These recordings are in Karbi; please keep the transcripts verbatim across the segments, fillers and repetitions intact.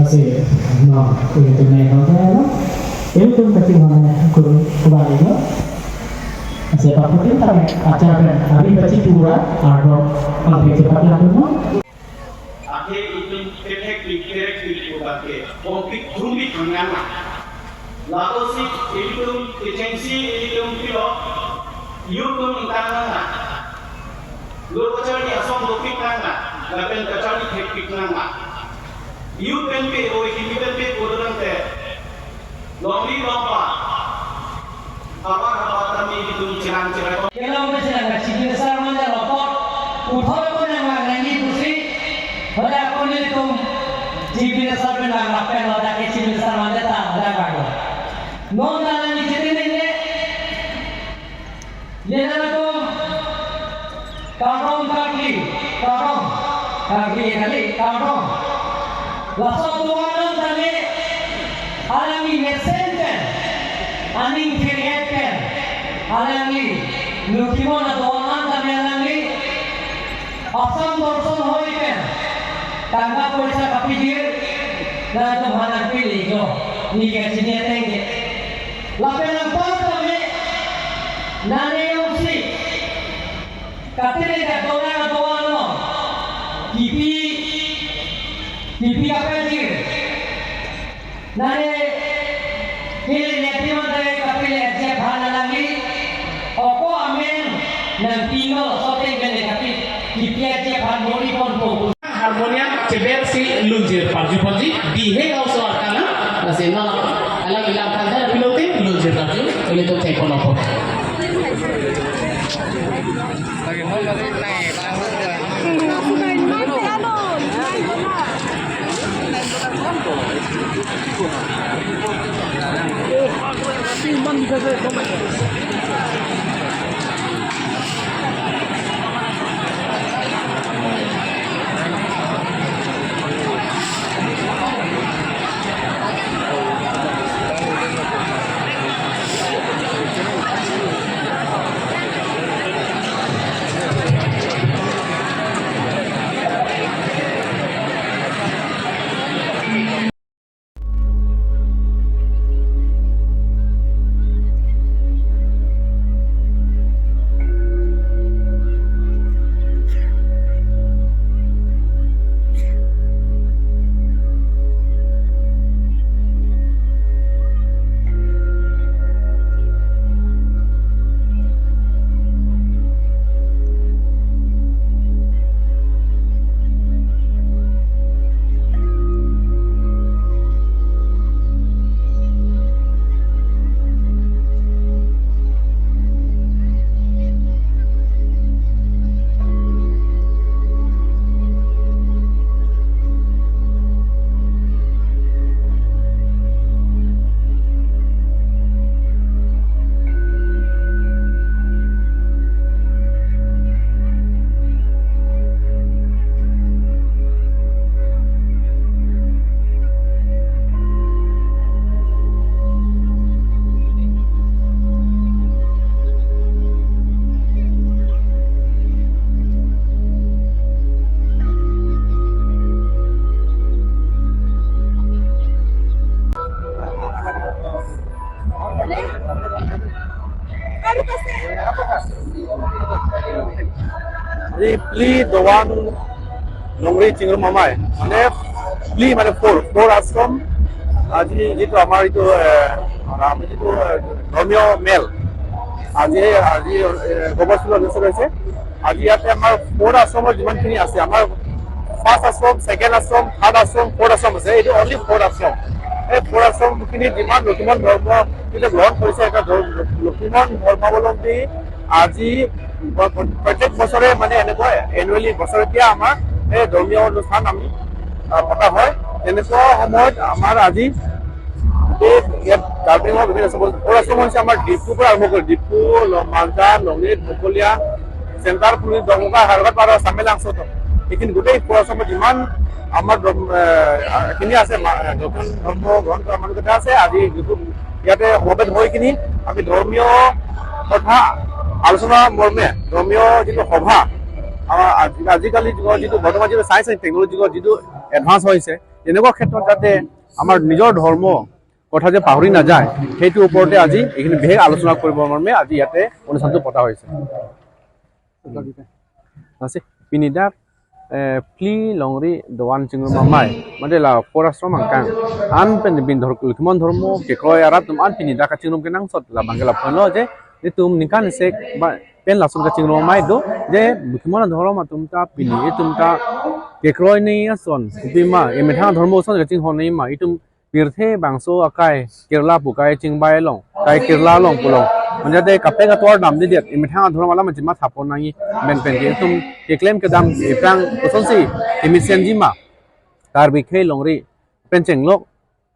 Lasi, non, ilitum nai non, non, ilitum kachingvai kuru kubali non. Lasi paputin tame achar pen, abin pachi pura, ardo, ang pachi patla non. Akhir itum ketek pi kerek pi kubake, kompik thumbi thangnang. Lakosi ilitum kechengsi ilitum pilo, itum ingtang nang. Lo kacharli ason dopik nang, lapen kacharli thekpik nang. Itum pen pe, oi, kimi pen pe, kodorang te. Longri longpa. Habar habar tame itum cherang cherang. Kelong pe cherang ka Chief Minister manja lopot. Uthoi ko nang mang nangji pusi. Hoda ko nelitum Chief Minister pen nang lapen hoda ke Chief Minister manja ta hoda bang. Non ta nangji chitini ne. Ye nangtum kardom karkli, kardom karkli kali, kardom. Laso atum an tame alangli mesen pen, aning thir-et pen, alangli Lokhimon atum an tame alangli Assam Darshan hoi pen tangka poisa kapijir, nangtum aphan nangpili jo, ne kachini ateng ke. Lapen nangpar tame, nane yongsi, katene ka dona dona no, kipi, kipi kapijir. Nane, kili ne pi mate kapili aje aphan alangli, oko amen nangpilo sote kene kapi, kipi aje aphan bori ponpo. Harmonium cheber si lunjir parju ponji, bihek also arkana, lasi non, alang ilang kan ada pilote lunjir parju, ilitum cek ponpo. Ari phli doan Longri Chingrum Amei, mane phli mane four, four আশ্ৰম, আজি যিটো আমাৰ এইটো, এ, আমাৰ যিটো, এ, ধৰ্মীয় মেল, আজি, আজি, এ, গৱৰ চুল অনুষ্ঠিত হৈছে। আজি ইয়াতে আমাৰ ফ'ৰ আশ্ৰমৰ যিমানখিনি আছে, আমাৰ ফাৰ্ষ্ট আশ্ৰম, ছেকেণ্ড আশ্ৰম, থাৰ্ড আশ্ৰম, ফ'ৰ্থ আশ্ৰম আছে। এইটো অনলি ফ'ৰ আশ্ৰম। এই ফ'ৰ আশ্ৰমখিনি যিমান লক্ষীমন ধৰ্ম যিটো গ্ৰহণ কৰিছে, এটা ধৰ্ম, লক্ষীমন ধৰ্মাৱলম্বী আজি ব-, ব-, প্ৰত্যেক বছৰে মানে এনেকুৱা এনুৱেলি বছৰেকীয়া আমাৰ এই ধৰ্মীয় অনুষ্ঠান আমি, আহ, পতা হয়। তেনেকুৱা সময়ত আমাৰ আজি গোটেই ইয়াত কাৰ্বি আংলঙৰ বিভিন্ন আশ্ৰম, সৌৰাষ্ট্ৰ হৈছে আমাৰ ডিফুৰ পৰা আৰম্ভ কৰি ডিফু, ল-, মালদা, লংডিত, বকলীয়া, চেণ্টাৰ পুলিচ, ডংকা, হাৰঘাট, পাৰ, চামেলাং, চত। এইখিনি গোটেই সৌৰাষ্ট্ৰত যিমান আমাৰ ধৰ্ম, এ, খিনি আছে, মা-, নতুন ধৰ্ম গ্ৰহণ কৰা মানুহকেইটা আছে, আজি যিটো ইয়াতে সমবেত হৈ কিনি আমি ধৰ্মীয় কথা আলোচনা মৰ্মে ধৰ্মীয় যিটো সভা, আমাৰ আজি-, আজিকালি যুগৰ যিটো বৰ্তমান যিটো চায়েন্স এণ্ড টেকনলজি যুগৰ যিটো এডভান্স হৈছে, এনেকুৱা ক্ষেত্ৰত যাতে আমাৰ নিজৰ ধৰ্ম কথা যে পাহৰি নাযায়, সেইটো ওপৰতে আজি এইখিনি বিশেষ আলোচনা কৰিবৰ মৰ্মে আজি ইয়াতে অনুষ্ঠানটো পতা হৈছে। Nasi, pini dak, eh, phli longri doan chingrum amei, mate la Upor Ashram angkang, an pen bin dhor-, Lokhimon Dhormo kekroi arat atum an pini dak kachingrum kenangsot labang ke lapulo je, itum ningkan isi ba pen lason kachingrum amei do, je Lokhimon Dhormo atum ta pini itum ta kekroi ni ason, kopi ma, emethang adhormo ason kachinghon ni ma, itum pirthe bangso akai Kerala pu kai chingbai along, kai Kerala along pu along, manja de kaprek atovar damdedet, emethang adhorom alam chima thapon nangji, pen pen ke itum keklem kedam ephrang kosonsi kemisenji ma, Karbi khei longri pen chenglok,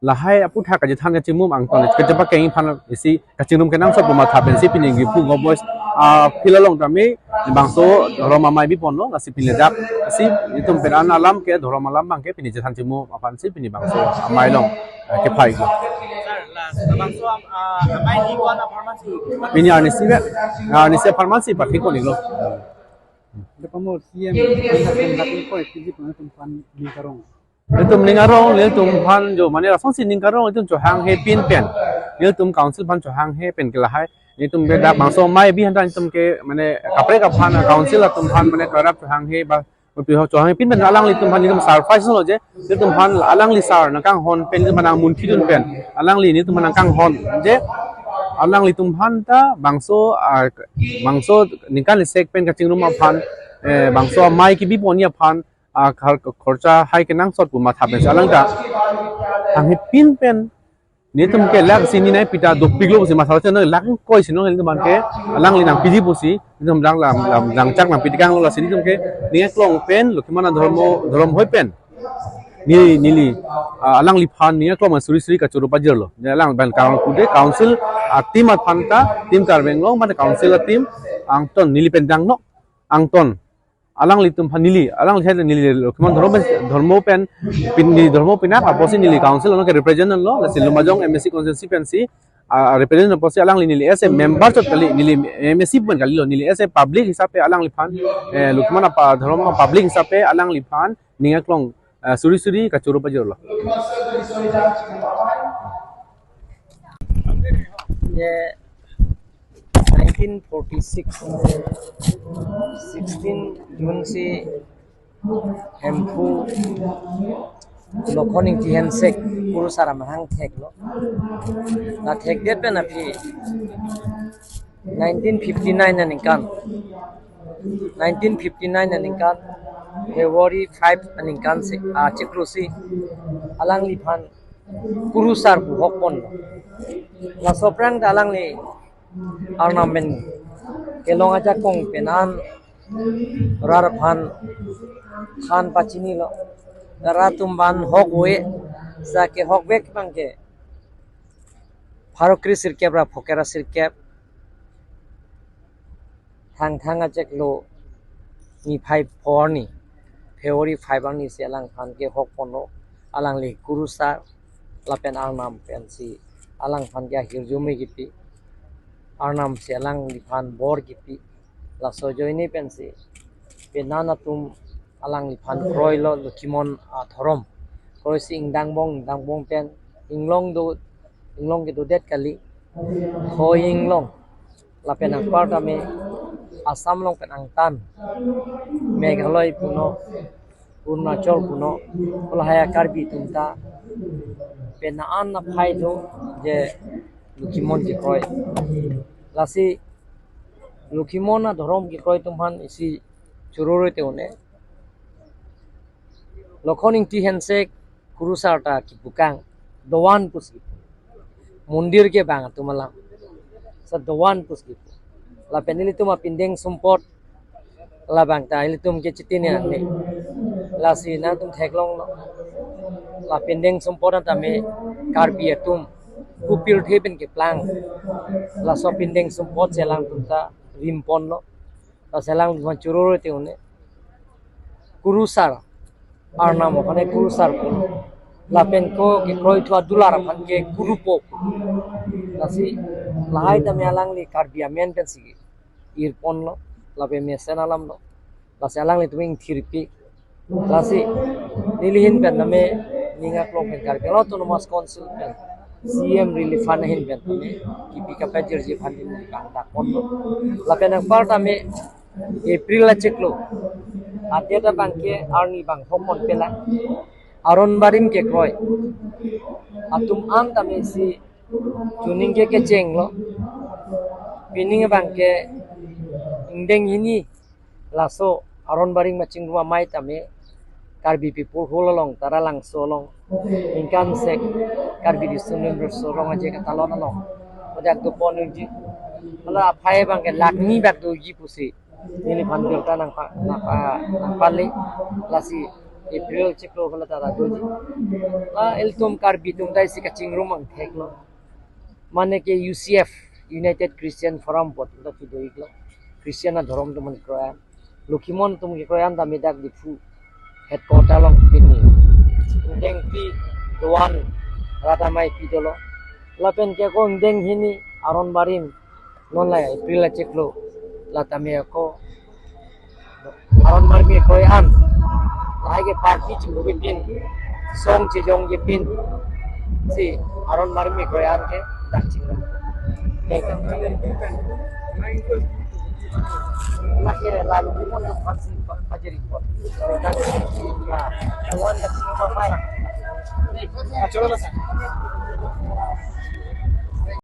lahai aphuthak kachethan kachimum angton kachepakeng aphan isi kachingrum kenangsot pu matha pensi pini Diphu Go Boys, ah, phli along tame bangso dhorom amei biponlo, lasi pini dak, lasi itum pen an alam ke dhorom alam abang ke pini chethan chimum aphansi pini bangso amei along, ah, kephai ko. Sir, last, bangso, ah, amei ni ko-an apharmansi? Pini arnisi be, arnisi apharmansi pathik ko ni lo. Depa mo C M, kan kan kan ko P G pun kan ni karong. Itum ning arong, nelitum aphan jo, mane lasonsi ning arong, itum chohanghe pin pen. Nelitum council aphan chohanghe pen ke lahai. Nelitum be dak bangso amei bi hanta nelitum ke, mane kaprek aphan council atum aphan, mane karap chohanghe ba, pi ho chohanghe pin pen alanglitum aphan nelitum surprise lo je. Nelitum aphan alangli sir nangkanghon pen, nelitum aphan nangmunthidun pen, alangli nelitum aphan nangkanghon je. Alanglitum aphan ta bangso, ah, bangso ningkan isi pen kachingrum aphan, eh, bangso amei kebiponji aphan, ah, khar-, khorcha hai kenangsot pu matha pensi alang ta hanghe pin pen, nelitum ke lakh isi ni nai pita dopiklo pusi matha, lakh ingkoi si nelitum aphan ke alangli nangpiji pusi nelitum dang lam, lam, dangchak nangpitekanglo, lasi nelitum ke ning keklong pen Lokhimon Dhormo, dhorom hoi pen neli, neli, ah, alangliphan ning keklong suri suri kachoro pajirlo. Alang pen kang kude council a-team aphan ta, Team Karbi Anglong mate council a-team angton neli pen dang nok angton alanglitum aphan neli, alangli side neli Lokhimon Dhormo pen, Dhormo pen, pini Dhormo pinak apotsi neli council along ke represent lo, lasi Lumbajong M A C constituency pensi, ah, represent apotsi alangli neli as a member chot kali, neli M A C pen kalilo, neli as a public hisabe alangliphan, eh, Lokhimon apa Dhormo public hisabe alangliphan ning keklong, ah, suri suri kachoro pajirlo. Ye nineteen forty-six, sixteen June si Hemphu Lokhon Ingti Hensek kurusar amahang theklo. La thekdet pen aphi nineteen fifty-nine aningkan, nineteen fifty-nine aningkan February five aningkan si, ah, chiklo si alangliphan kurusar pu hokponlo. Laso aphrang ta alangli Arnam pen kelong ajakong pen an rat aphan than pachinilo. Rat atum aphan hok ave, sa kehok vek abang ke pharo kre sirkep ra phokera sirkep Thangthang achiklo niphai pho arni, February five arni si alangphan kehokponlo, alangli kurusar lapen Arnam pensi alangphan ke ahirjume kipi, Arnam si alangliphan bor kipi, laso ajoine pensi penan atum alangliphan kroilo Lokhimon adhorom. Kroisi ingdang bong, ingdang bong pen inglong do, inglong kedodet kali, hoi inglong. Lapen anparta me Assam along pen angtan, Meghalaya punon, Arunachal punon, lahai Karbi atum ta penan aphai do je Lokhimon kekroi. Lasi Lokhimon adhorom kekroi atum aphan isi chorore te un-e. Lokhon Ingti Hensek kurusar ta kipukang, doan pusi. Mondir kevang atum alam, sa doan pusi. Lapen ilitum apindeng sumpot labang ta ilitum ke chitini ane. Lasi nangtum theklonglo, lapindeng sumpot ta me Karbi atum kupirthe pen keplang. Laso pindeng sumpot si alangtum ta rimponlo. Lasi alangtum chorore te un-e. Kurusar, Arnam aphan ke kurusar pu. Lapen ko kekroithu adular aphan ke kurupo pu. Lasi lahai ta me alangli Karbi amen pensi irponlo, lapen mesen alamlo. Lasi alanglitum ingthirpi. Lasi neli ahin pen ta me Ning aklong pen Karbi Anglong Autonomous Council pen C M Relief Fund ahin pen tame kipi kapajirji aphan neli kangdak ponlo. Lapen anparta me April achiklo, adet abangke arni bang hokon pela, aron barim kekroi atum an tame si chuning ke kechenglo. Pining abangke ingdeng hini laso aron barim kachingrum amei tame Karbi People Hall along, Taralangso along, ningkan sek Karbi Riso Nimso Rong Aje Katalon along, odak do pon unji. Hala aphai abangke lakh ni bak doji pusi neliphan birta nangpa nangpa nangpale. Lasi April achiklo hala tara doji. La ilitum Karbi atum ta isi kachingrum angthek lo. Mane ke U C F, United Christian Forum apot ta pido iklo. Christian adhorom atum kekroi an, Lokhimon atum kekroi an tame dak Diphu headquarter along pini ingdeng phli do-an rat amei pidolo. Lapen ke ako ingdeng hini aron barim, non la April achiklo, la tame ako aron barim kekroi an, lahai ke party chingrum pin, song chejongji pin si aron barim kekroi an ke dak chingrum. Lake lalu di mon pasi pajari pon. Wan dak chingrum apa?